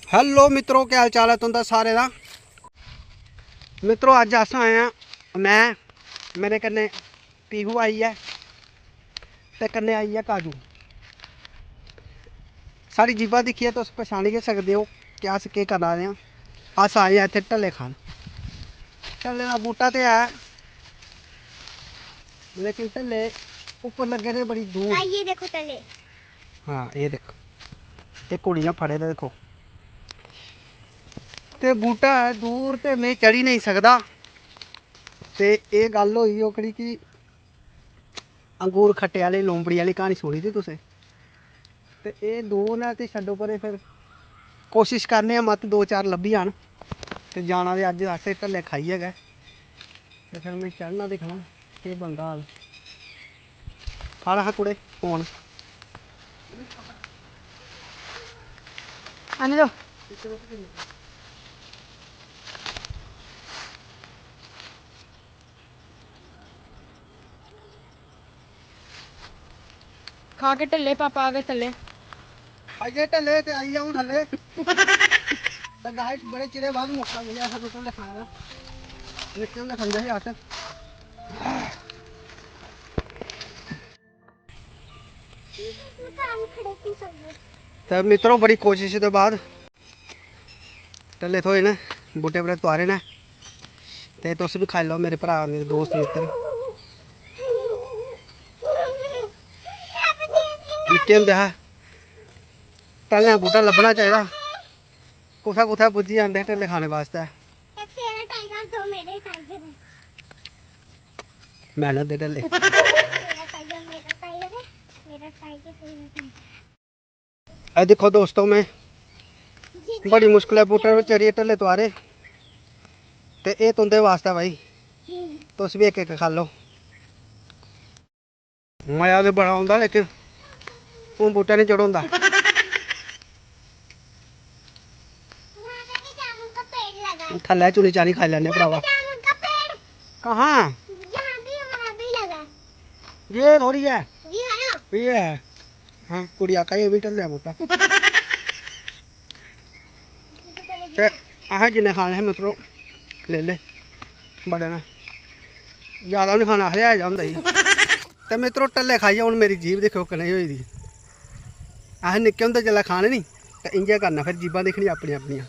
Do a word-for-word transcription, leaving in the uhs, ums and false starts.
Hello मित्रो, केह् हाल चाल ऐ तुं'दा सारें दा? मित्रो, अज्ज अस आए आं, में, मेरे कन्नै पीहू आई ऐ ते कन्नै आई ऐ काजू। साढ़ी जीभा दिक्खियै तुस पछानी गै सकदे ओ कि अस केह् करा दे आं। अस आए आं इत्थै ढल्ले खान। ढल्ले दा बूह्टा ते है, लेकिन ढल्ले उप्पर लग्गे दे बड़ी दूर। आइए देखो ढल्ले। हाँ, ये देखो, ये कुड़ियां फड़े दे देखो। ते बूह्टा ऐ दूर ते में चढ़ी नेईं सकदा। ते एह् गल्ल होई ओकड़ी कि अंगूर खट्टे आह्ली, लूंबड़ी आह्ली क्हानी सुनी दी तुसें? ते एह् दो न ते छड्डो परे, फिर कोशिश करने आं मत दो चार लब्भी जान। ते जाना ते अज्ज असें ढल्ले खाइयै गै। ते फिर में चढ़ना दिक्खना केह् बनदा हाल। फड़ हा कुड़े फोन। आने दो। खा के ढल्ले, पापा आ गए थल्ले। आई गए ढल्ले ते आई जाऊं थल्ले। तो गाइस, बड़े चिरे बाद मौका मिलेआ सानू ढल्ले खाने दा। निक्के होंदे खंदे हे अस। ते मित्रो, बड़ी कोशिश दे बाद ढल्ले थ्होए न, बूह्टे पर तुआरे न। ते तुस बी खाई लैओ मेरे भ्राऽ, मेरे दोस्त मित्तर। निक्के होंदे हा, ढल्लें दा बूह्टा लब्भना चाहिदा। कुत्थै कुत्थै पुज्जी जंदे हे ढल्ले खाने बास्तै। मेहनत दे ढल्ले। ए देखो दोस्तों, में बड़ी मुश्कलै बूह्टे पर चढ़ियै ढल्ले तुआरे, ते एह् तुं'दे बास्तै भाई, तुस बी इक इक खा लो। मजा ते बड़ा औंदा, लेकिन हून बूह्टे निं चढ़ोंदा। थल्लै चुनी चानी खाई लैने भरावा। कहाँ? ये थोड़ी है। ये है। हाँ, कुड़ी आका ये भी ढल्ले बूटा। ते असें जिन्ने खाने हे मित्रो, ले ले, बड़े न। ज्यादा निं खाना, आखदे है जा होंदा ई। ते मित्रो, ढल्ले खाइयै हून मेरी जीभ दिक्खेओ कनेही होई दी। असें निक्के होंदे जिसलै खाने नी, ते इ'यां करना, फिर जीभां दिक्खनियां अपनियां अपनियां।